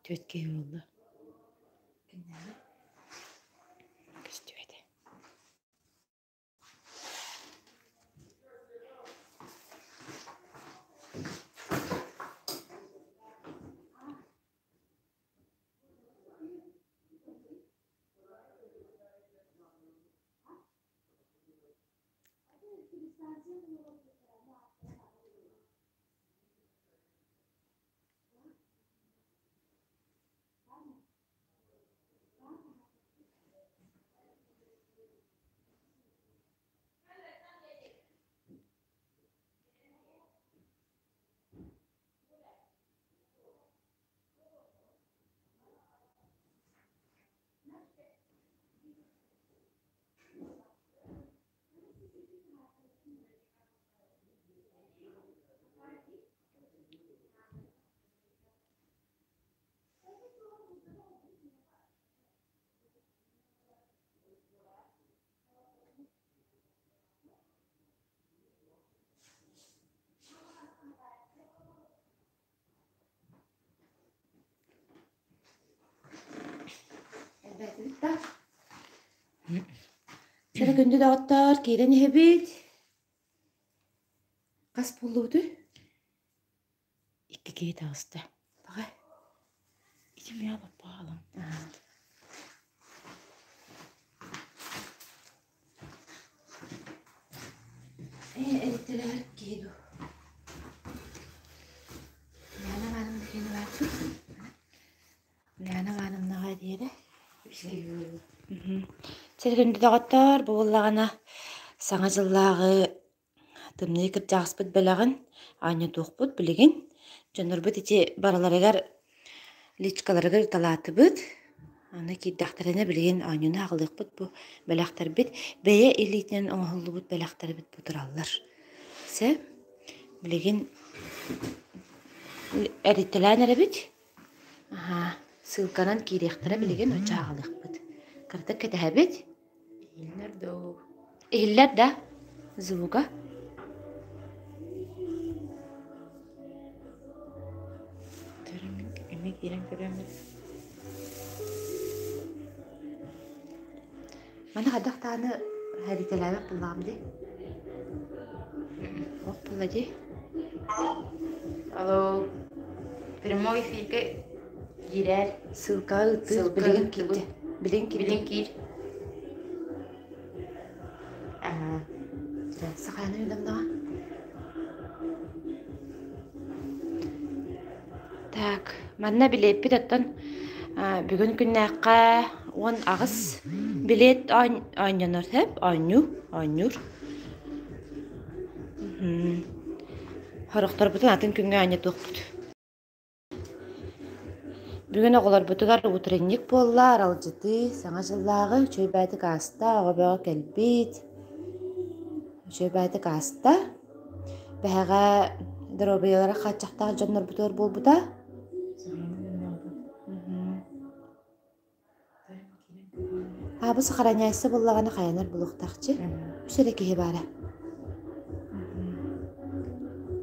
Түөрт киһи буолла. Көстүбэтэ. Элбээтибит да? Сэрэ күндү доҕоттоор, киирэн иһэбит. Хас буоллубутуй? Икки киһи таҕыста. Баҕай. Ити миэхэ баппаҕалам. Ээ, эриттэлэһэр киһи дуу. Ульяна Ивановна киһини баартын. Ульяна Ивановнаҕа диэри. Сир күндү доҕоттоор, бу буоллаҕына Саҥа дьыллааҕы Тымныы кырдьаҕаспыт бэлэҕин оонньотуохпут билигин. Дьоннорбут ити барыларыгар личкаларыгар ыыталаатыбыт. Аны киирдэхтэринэ билигин оонньууну аҕалыахпыт бу бэлэхтэрбит. Бэйэ илиитинэн оҥоһуллубут бэлэхтэрбит бу тураллар. Сөп. Билигин эрийтэлээн эрэбит. Аһаа, ссылканан киириэхтэрэ билигин оччо аҕалыахпыт. Кыратык кэтэһэбит. Иһиллэр дуу? Иһиллэр да? Звуга? Эмиэ киирэн көрөммүт. Маны хайдах даҕаны һэритэлээбэт буоллаҕым дии. Ох буолла дии. Алло. Прямой эфиргэ киирээр. Ссылкаҕа ыытыы Ссылка билигин ыыттыбыт. киирдэ. Билигин киирдэ. Билин киир. Аһаа. Сахаяна Юдовнаҕа. Так, манна билиэппит оттон бүгүн күннээххэ 18 билиэт оонньонор сөп, оонньуу, оонньуур. Сорохторбутун атын күҥҥэ оонньотуохпут. Бүгүн оҕолорбутугар утренник буолла, аралдьытыы, Саҥа дьыллааҕы үчүгэй бэйэтик ааста, оҕо бөҕө кэлбит, үчүгэй бэйэтик ааста. Бэһэҕэ доруобуйалара хааччахтаах дьоннорбутугар буолбута. Аабы сохраняйся буоллаҕына хайанар булуохтаахчы. Үс эрэ киһи баара.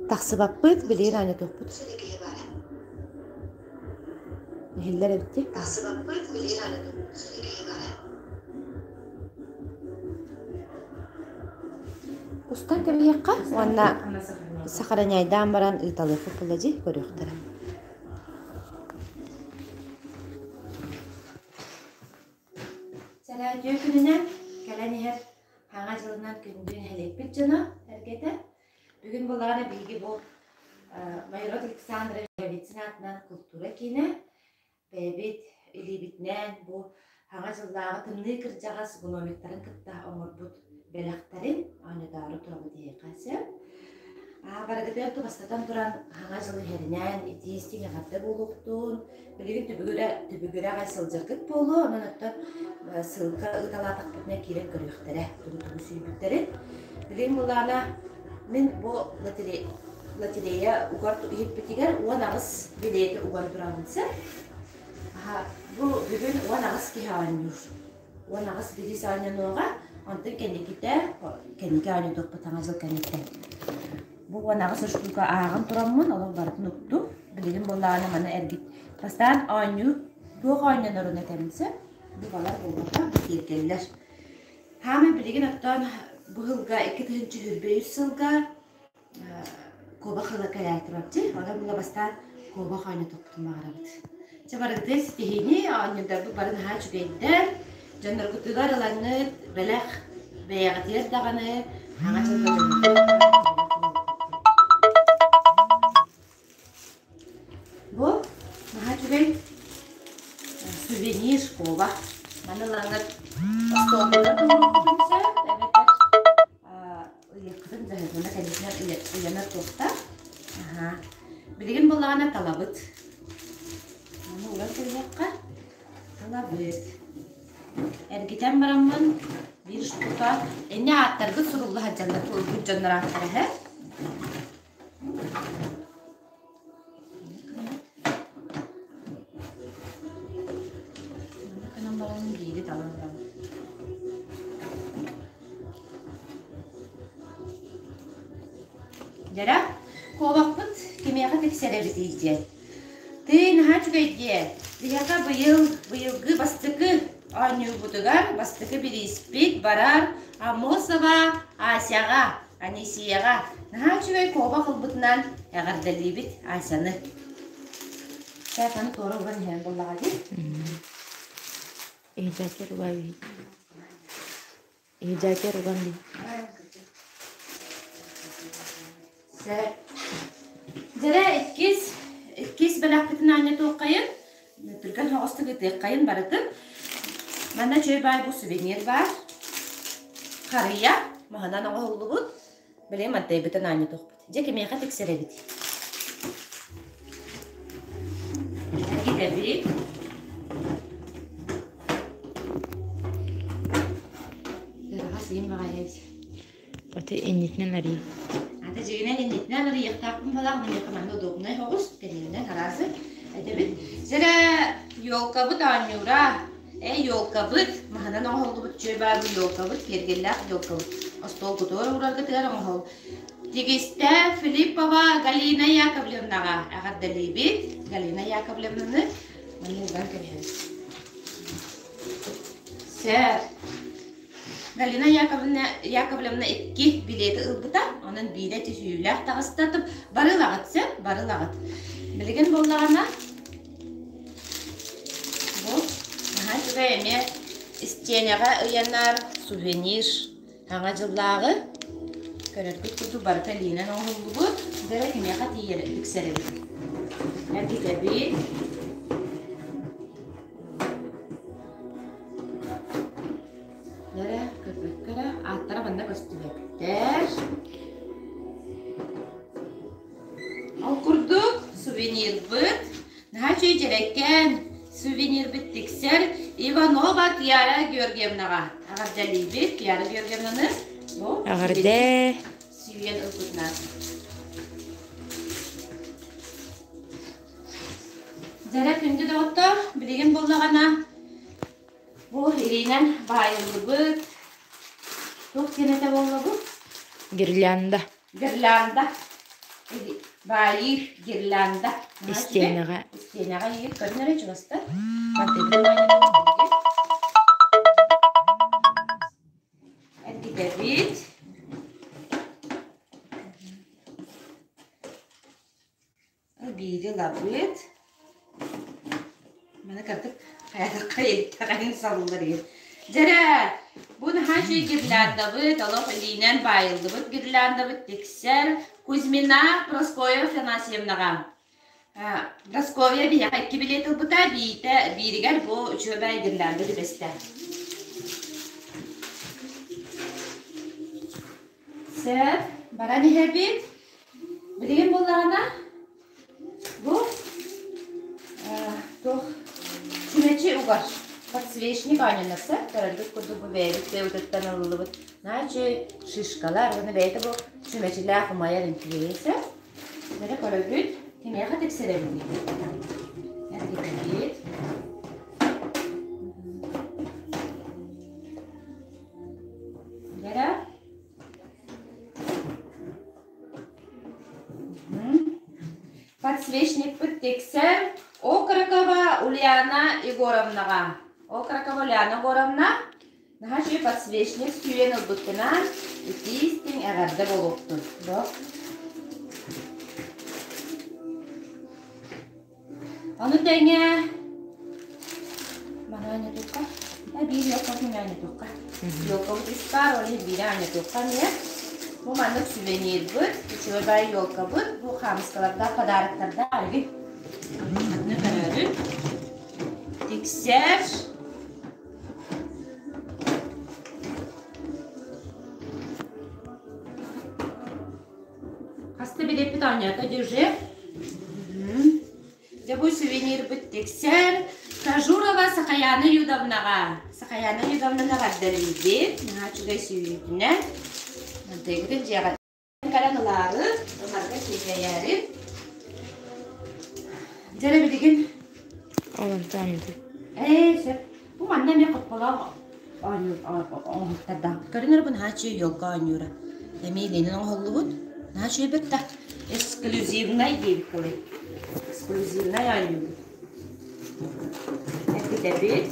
Тахсыбаппыт, билигин оонньотуохпут. Иһиллэр эбит дии. Устан кэбиһиэххэ уонна сохраняйдаан баран ыыталыахпыт буолла дии, көрүөхтэрэ. Сэрээдьиэ күнүнэн кэлэн иһэр Хаҥа дьылынан күндү нэһилиэкпит дьоно эргэтэ. Бүгүн буоллаҕына биһиги бу Майорот Александрович Голицын аатынан култуура киинэ бэйэбит илиибитинэн бу Хаҥа дьыллааҕы тымныы кырдьаҕас гномиктарын кытта оҥорбут бэлэхтэрин оонньотоору турабыт эһиэхэ сөп. Барыгытыгар бастатан туран Хаҥа дьыл иһэринэн итии истиҥ эҕэрдэ буолуохтун. Билигин түбүгүрэ түбүгүрэ аҕай сылдьаргыт буолуо, онон оттон ссылка ыыталаатахпытына киирэн көрүөхтэрэ, тугу-тугу сүүйбүттэрин. Билигин былаана мин бу лотерея угар иһиппитигэр 18 билиэти уган турабын сөп. Бу бүгүн 18 киһи оонньуур. 18 бириис оонньонуоҕа, онтон кэнникитэ, кэнники оонньотуохпут Саҥа дьыл кэнниттэн. Бу 18 штука ааҕан тураммын, олох барытын уктум. Билигин буоллаҕына маны эргит. Бастаан оонньуу туох оонньонорун этэбин сөп. Бу балар буолбатах, бу киэргэллэр. Хаамай билигин оттон бу сылга 2023 сылга куобах ыла кэлээт турарчы. Онон була бастаан куобах оонньотуохпутун баҕарабыт. Чэ барыгытын ситиһиини, оонньуурдарбыт бары наһаа үчүгэйдэр. Дьонноргутугар ылаҥҥыт бэлэх бэйэҕитигэр даҕаны хаҥа дьылга Бу наһаа үчүгэй сувенир школа. Маны ылаҥҥыт остуолга туруоххутун сөп эбэтэр ыйыаххытын дьаһайгына кэннитинэн ыйанар туохтаах. Аһаа. Билигин буоллаҕына талабыт. Маны уган кэбиһиэххэ. Талабыт. Эргитэн бараммын биир штука инньэ ааттаргыт сурулла сылдьаллар ылбыт дьоннор ааттара эһэ. Гынан баран биири талан ылабын. Дьэрэ, куобахпыт кимиэхэ тиксэр эбитий диэн. Тыый, наһаа үчүгэй диэ. Биһиэхэ быйыл, быйылгы бастакы оонньуубутугар бастакы бирииспит барар Аммосова Асяҕа, Анисияҕа наһаа үчүгэй куобах ылбытынан эҕэрдэлиибит Асяны. Саатаны туора уган иһэн буоллаҕа дии. Иһдьэкэр уган Иһдьэкэр уган Дьэрэ иккис, иккис бэлэхпитин аанньатыаххайын, түргэн соҕустук ытыаххайын барытын. Манна чөй баай бу сувенир баар. Харыйа маһынан оҥоһуллубут. Билигин мантайбытын аанньатыахпыт. Дьэ кимиэхэ тиксэрэбит? Эргитэбит. Ыараҕас иин баҕайы эбит. Аты иннитинэн арый. Аты дьигинэн иннитинэн арыйыахтаахпын балаах миэхэ манна удобнай соҕус кэннинэн араасы этэбит. Дьэрэ елкабыт оонньуура. Эй елкабыт маһынан оҥоһуллубут чүө баабы елкабыт киэргэллээх елкабыт. Остуолгутугар уураргытыгар оҥоһул. Тигистэ Филиппова Галина Яковлевнаҕа эҕэрдэлиибит. Галина Яковлевнаны манна уган кэбиһэбит. Сэр. Галина Яковлевна, Яковлевна икки билиэти ылбыта, онон биирэ түһүүлээх таҕыста. Бары ылаҕыт сөп, бары ылаҕыт. Билигин буоллаҕына бу наһаа үчүгэй эмиэ истиэнэҕэ ыйанар сувенир Саҥа дьыллааҕы көрөргүт курдук барыта илиинэн оҥоһуллубут. Дьэ кимиэхэ тиийэр тиксэрэбит. Эргитэбит. Дьэ көрбөккө эрэ ааттара манна көстүбэттэр. Ол курдук сувенирбыт наһаа үчүгэй дьэрэкээн сувенирбыт тиксэр Иванова Киара Георгиевнаҕа эҕэрдэлиибит Киара Георгиевнаны бу Эҕэрдэ! сүүйэн ылбытынан. Дьэрэ күндү доҕоттор, билигин буоллаҕына бу илиинэн баайыллыбыт туох диэн этэ буолла бу? Гирлянда. Гирлянда. Баайыы гирлянда. Истиэнэҕэ. Истиэнэҕэ иир көрүн эрэ чугастар. Эргитэбит. Биири ылабыт. Маны кырдык хайатахха иһиттэҕин саллар иһит. Дьэрэ, бу наһаа үчүгэй гирляндабыт, олох илиинэн баайыллыбыт гирляндабыт тиксэр Кузьмина Прасковья Афанасьевнаҕа. Прасковья биһиэхэ икки билиэт ылбыта, биитэ бииригэр бу үчүгэй гирлянда түбэстэ. Сөп, баран иһэбит. Билигин буоллаҕына бу туох чүмэчи угар подсвечник оонньонорсо көрөргүт курдук бу бэйэбит бэйэбититтэн ылыллыбыт наһаа үчүгэй шишкалар уонна бэйэтэ бу чүмэчилээх умайар үчүгэйэ Бэрэ көрөбүт кимиэхэ тиксэрэбитий эргитэбит Бэрэ Подсвечникпыт тиксэр Окорокова Ульяна Егоровнаҕа. Окорокова Ульяна Егоровна наһаа үчүгэй подсвечник сүүйэн ылбыккынан итии-истиҥ эҕэрдэ буолуохтун. Ону тэҥэ маны анньытыахха биир елкабытын анньытыахха. Елкабыт үс баар, ол иһин биири анньытыахха эмиэ. Бу маннык сувенирбыт, үчүгэй баай елкабыт, бу хаамыскалардаах подароктардаах арыгы. Аны көрөөрү. Тиксэр. Хаста билиэппит оонньоото дюже. Дьэ бу сувенирбыт тиксэр. Кажурова Сахаяна Юдовнаҕа. Сахаяна Юдовнаны эҕэрдэлиибит. Наһаа үчүгэй сүүйүүтүнэн. Мантыйгытын дьиэҕэ кэлэн ылаары, ыларга тиэтэйээри. Дьэ эрэ билигин Олонтон Ээ, сөп. Бу манна эмиэ хопполоох оҥоһуктардаах. Көрүҥ эрэ бу наһаа үчүгэй елка оонньуура. Эмиэ илиинэн оҥоһуллубут. Наһаа үчүгэй бэрт Эксклюзивнай диэбит кылый. Эксклюзивнай оонньуубут. Эргитэбит.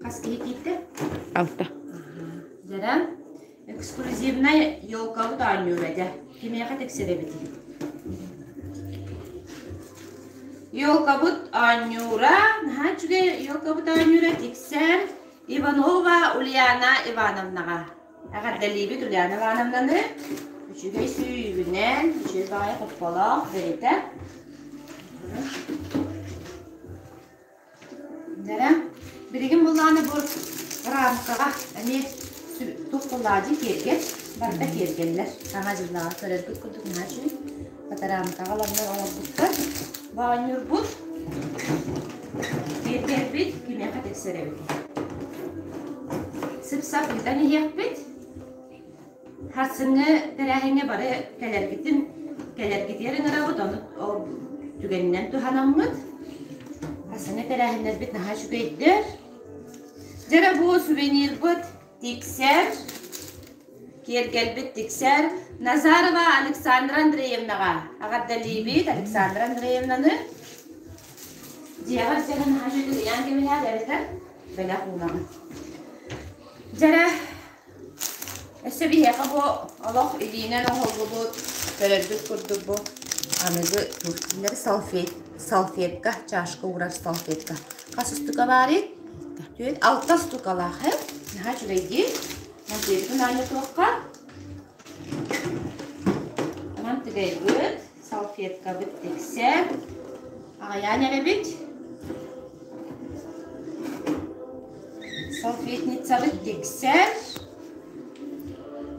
Хас киһи киирдэ? Алта. Дьэрэ, эксклюзивнай елкабыт оонньуура дьэ. Кимиэхэ тиксэрэбитий? Елкабыт оонньуура, наһаа үчүгэй елкабыт оонньуура тиксэр Иванова Ульяна Ивановнаҕа. Эҕэрдэлиибит Ульяна Ивановнаны. Үчүгэй сүүйүүгүнэн, үчүгэй баҕайы хопполоох бэйэтэ. Дьэрэ, билигин буллаҕына бу рамкаҕа эмиэ туох буллаҕа киэргэл, барыта киэргэллэр. Саҥа дьыллааҕы көрөргүт курдук наһаа үчүгэй. Хата рамкаҕа ыланнар оҥорбуттар. Оонньуурбут, киэргэлбит кимиэхэ тиксэр эбит. Сып-сап ыытан иһиэхпит. Сарсыҥҥы тэрээһиҥҥэ бары кэлэргитин кэлэргитигэр ыҥырабыт, ону ол түгэнинэн туһанаммыт. Сарсыҥҥы тэрээһиннэрбит наһаа үчүгэйдэр. Дьэ эрэ бу сувенирбыт тиксэр, киэргэлбит тиксэр. Назарова Александра Андреевнаҕа эҕэрдэлиибит Александра Андреевнаны. Дьиэҕэр дьэ наһаа үчүгэй ыйаан кэбиһээр эбэтэр бэлэх уунаҕын. Дьэ эрэ Өссө биһиэхэ бу олох илиинэн оҥоһуллубут, көрөргүт курдук бу аныгы кинилэри салфетка, чашка уурар салфетка. Хас устука баарый? Түөрт, алта устукалаах ээ. Наһаа үчүгэйдии. Мантыйбытын аанньа туохха. Онон тыгайбыт, салфеткабыт тиксэр. Аҕыйаан эрэбит. Салфетницабыт тиксэр.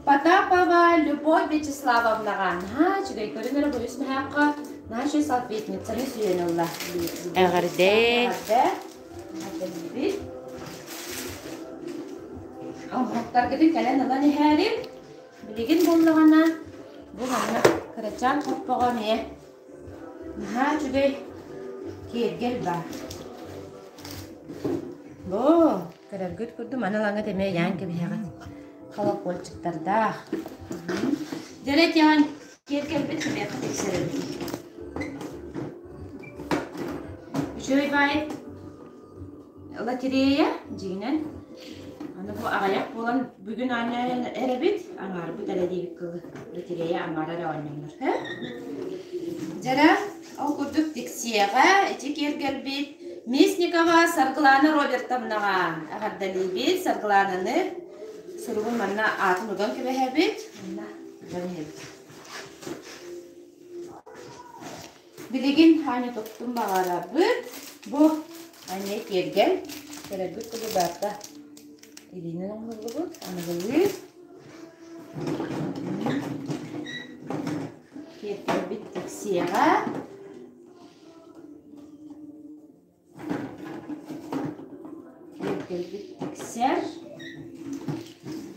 Потапова Любовь Вячеславовнаҕа наһаа үчүгэй көрүҥ эрэ буйус наһаахха наһаа үчүгэй салфетницаны сүүйэн ылла. Эҕэрдэ. Эҕэрдэ. Эҕэрдэлиибит. Оҥоһуктаргытын кэлэн ылан иһээрим. Билигин буоллаҕына бу манна кырачаан хоппоҕо эмиэ Наһаа үчүгэй киэргэл баар. Бу көрөргүт курдук маны ылаҥҥыт эмиэ ыйаан кэбиһэҕит. Колокольчиктардаах. Дьэрэ тиэҕин киэргэлбит кимиэхэ тиксэрэбит. Үчүгэй баай Лотерея дьиҥинэн аны бу аҕыйах буолан бүгүн оонньоон эрэбит, аҥаарбыт эрэ диэбит кылы лотерея аҥаара эрэ оонньоннор. Дьэрэ, ол курдук тиксиэҕэ ити киэргэлбит Местникова Саргылана Робертовнаҕа эҕэрдэлиибит Саргылананы суругун манна аатын уган кэбиһэбит. Манна уган иһэбит. Билигин Аня топтун баҕарабыт. Бу Аня киэргэл. Көрөргүт курдук барыта илиинэн оҥоһуллубут. Аныгылыы. Киэргэлбит тиксиэҕэ. Киэргэлбит тиксэр.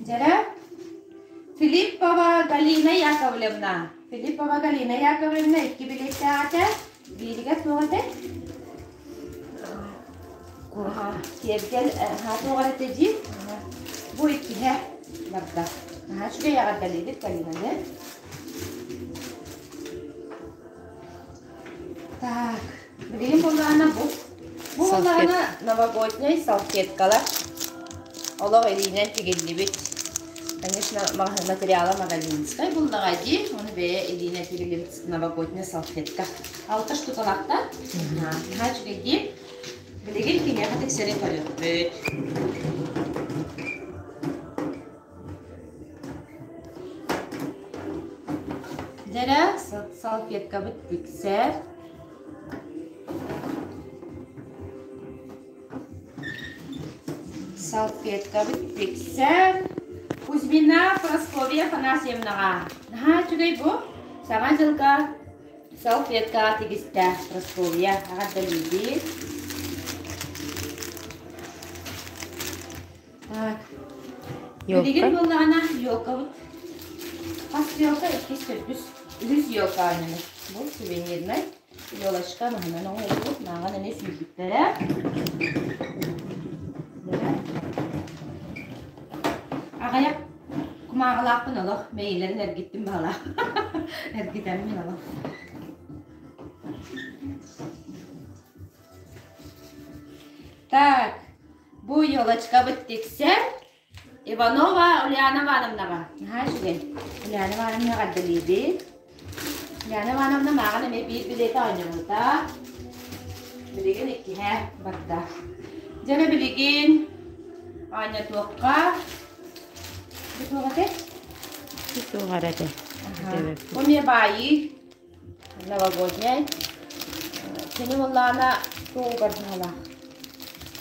Дьэрэ. Филиппова Галина Яковлевна. Филиппова Галина Яковлевна икки билиэттээх этэ. Бииригэр туох этэ? Киэргэл туох эрэ этэ дии. Бу иккиһэ барда. Наһаа үчүгэй эҕэрдэлиибит Полинаны. Так, билигин буоллаҕына бу бу буоллаҕына новогодняй салфеткалар олох илиинэн тигиллибит. Конечно, материала магазинскай буллаҕа дии, ону бэйэ илиинэн тигиллибит новогодняя салфетка. Алта штукалаахта. Наһаа үчүгэй дии. Билигин киниэхэ тиксэрин көрүөхпүт. Дьэрэ, салфеткабыт тиксэр. Салфеткабыт тиксэр. Кузьмина Прасковья Афанасьевнаҕа. Наһаа үчүгэй бу. Саҥа дьылга салфеткаҕа тигистэ Прасковья. Эҕэрдэлиибит. Так. Билигин буоллаҕына елкабыт хас елка иккис төрдүс үһүс елка анньаны. Бу сувенирнай елочка маһынан оҥоһуллубут мааҕын эмиэ сүүйбүттэрэ. Аҕыйах кумааҕылаахпын олох мэйиилэрин эргиттим баҕалаах. Эргитэммин олох. Так, Бу елочкабыт тиксэр Иванова Ульяна Ивановнаҕа. Наһаа үчүгэй. Ульяна Ивановна эҕэрдэлиибит. Ульяна Ивановна мааҕын эмиэ биир билиэти оонньообута. Билигин иккиһэ барда. Дьэ билигин оонньотуохха. Бу туох этэй? Бу туох эрэ этэ. Бу эмиэ баайыы. Новогодняй. Кини буоллаҕына туох угар быһалаах.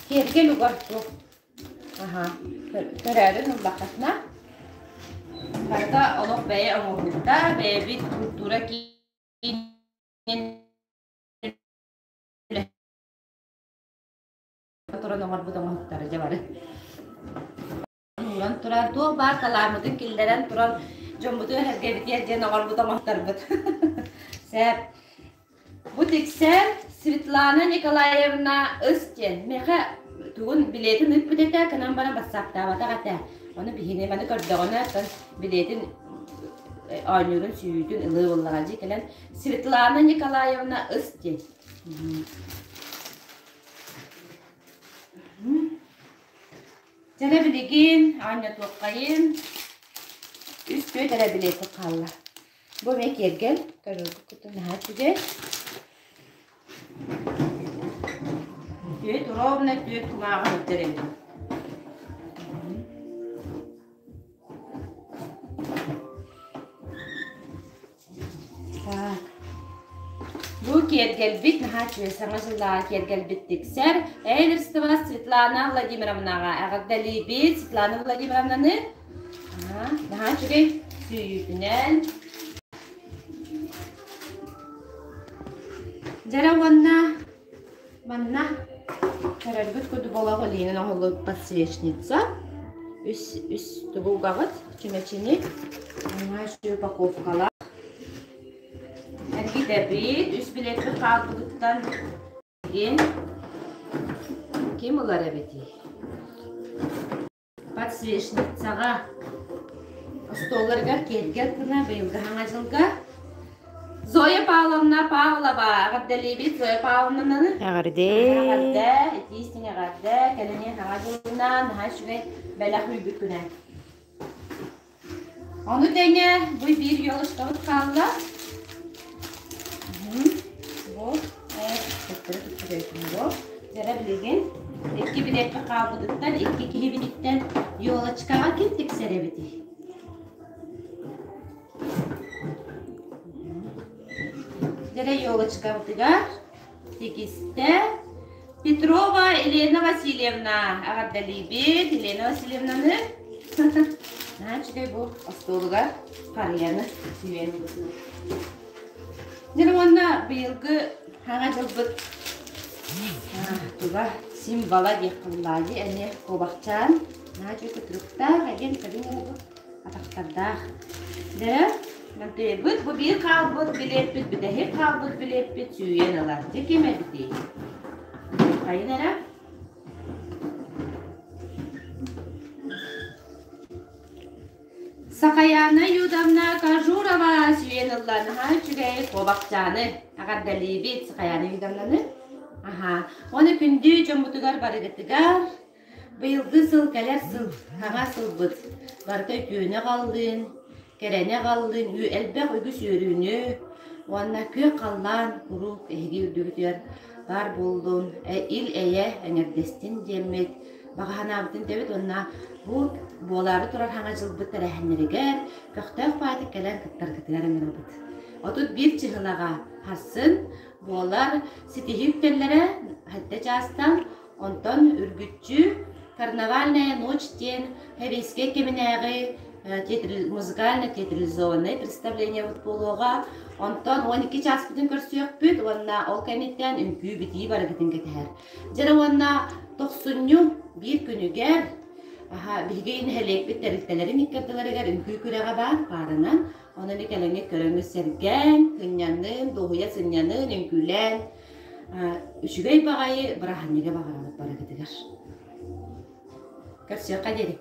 Киэргэл угар туох. Аха. Көрөөрүн ыллаххытына барыта олох бэйэ оҥоһуута, бэйэбит культура киинин туран оҥорбут оҥоһуктара дьэ бары. Ууран туран, туох баар талааммытын киллэрэн туран, дьоммутугар сэргэбитигэр диэн оҥорбут оҥоһуктарбыт. Сөп. Бу тиксэр Светлана Николаевна Ыс диэн. Миэхэ тугун билиэтин ыыппыт этэ, кынан баран бассааптаабатах этэ. Ону биһини маны көрдөҕүнэ, оттон билиэтин оонньуурун сүүйүүтүн ылыы буоллаҕа дии кэлэн Светлана Николаевна Ыс диэн. Дьэ билигин оонньотуоххайын үс түөрт эрэ билиэппит хаалла. Бу эмиэ киэргэл, көрөргүт курдук наһаа үчүгэй. Түөрт ровно түөрт кумааҕы сылдьар эбит. Так. Бу киэргэлбит наһаа үчүгэй саҥа дьыллааҕы киэргэлбит тиксэр. Эйдерстова Светлана Владимировнаҕа эҕэрдэлиибит Светлана Владимировнаны. Наһаа үчүгэй сүүйүүтүнэн. Дьэрэ уонна Манна көрөргүт курдук олох илиинэн оҥоһуллубут подсвечница. Үс, үс тугу угаҕыт? Чүмэчини. Наһаа үчүгэй упаковкалаах. Эргитэбит. Үс билиэппит хаалбытыттан билигин ким ылар эбитий? Подсвечницаҕа остуолларыгар киэргэл гына быйылгы Саҥа дьылга Зоя Павловна Павлова эҕэрдэлиибит Зоя Павловнаны. Эҕэрдээ. Эҕэрдэ, итии истиҥ эҕэрдэ. Кэлиҥҥи Саҥа дьылынан наһаа үчүгэй бэлэх үүйбүккүнэн. Ону тэҥэ бу биир елочкабыт хаалла. Бу төттөрү туттарыытын бу. Дьэрэ билигин икки билиэккэ хаалбытыттан икки киһибититтэн елочкаҕа ким тиксэр эбитий? Дьэрэ елочкабытыгар тигистэ Петрова Елена Васильевна эҕэрдэлиибит Елена Васильевнаны наһаа үчүгэй бу остуолугар харыйаны сүүйэн Дьэ уонна быйылгы Саҥа дьылбыт туга символа диэх кыллаайы эмиэ куобахчаан наһаа үчүгэй кытырыктаах эбиэн көрүҥ атахтардаах. Дьэ, мантыйбыт бу биир хаалбыт билиэппит, бүтэһик хаалбыт билиэппит сүүйэн ылар. Дьэ ким эбитий? Хайын эрэ? Сахаяна Юдовна Кажурова сүүйэн ылла наһаа үчүгэй куобахчааны эҕэрдэлиибит Сахаяна Юдовнаны. Аха. Уонна күндү дьоммутугар барыгытыгар быйылгы сыл кэлэр сыл хаҥа сылбыт барыта үтүөнү аҕаллыын, кэрэни аҕаллыын, элбэх үгүс үөрүүнү уонна күөх халлаан куруук эһиги үрдүгүтүгэр баар буоллун, ил-эйэ эҥэрдэстин диэммит баҕа санаабытын этэбит уонна бу буолаары турар хаҥа дьылбыт тэрээһиннэригэр көхтөөх баайдык кэлэн кыттаргытыгар ыҥырабыт. 31 чыһылаҕа харсын буолар ситиһии үктэллэрэ сэттэ чаастан, онтон үргүччү «Карнавальная ночь» диэн сэбиэскэй кэминээҕи музыкально-театрализованнай представлениебыт буолуоҕа. Онтон 12 чааспытын көрсүөхпүт уонна ол кэнниттэн үҥкүү-битии барыгытын кэтэһэр. Дьэ уонна тохсунньу биир күнүгэр биһиги нэһилиэкпит тэрилтэлэрин иккардыларыгар үҥкүү күрэҕэ баар пааранан. Онон кэлэҥҥит көрөҥҥүт сэргээн, сынньанын, дуоһуйа сынньанын, үҥкүүлээн үчүгэй баҕайы бырааһынньыгы баҕарабыт барыгытыгар. Көрсүөххэ диэри.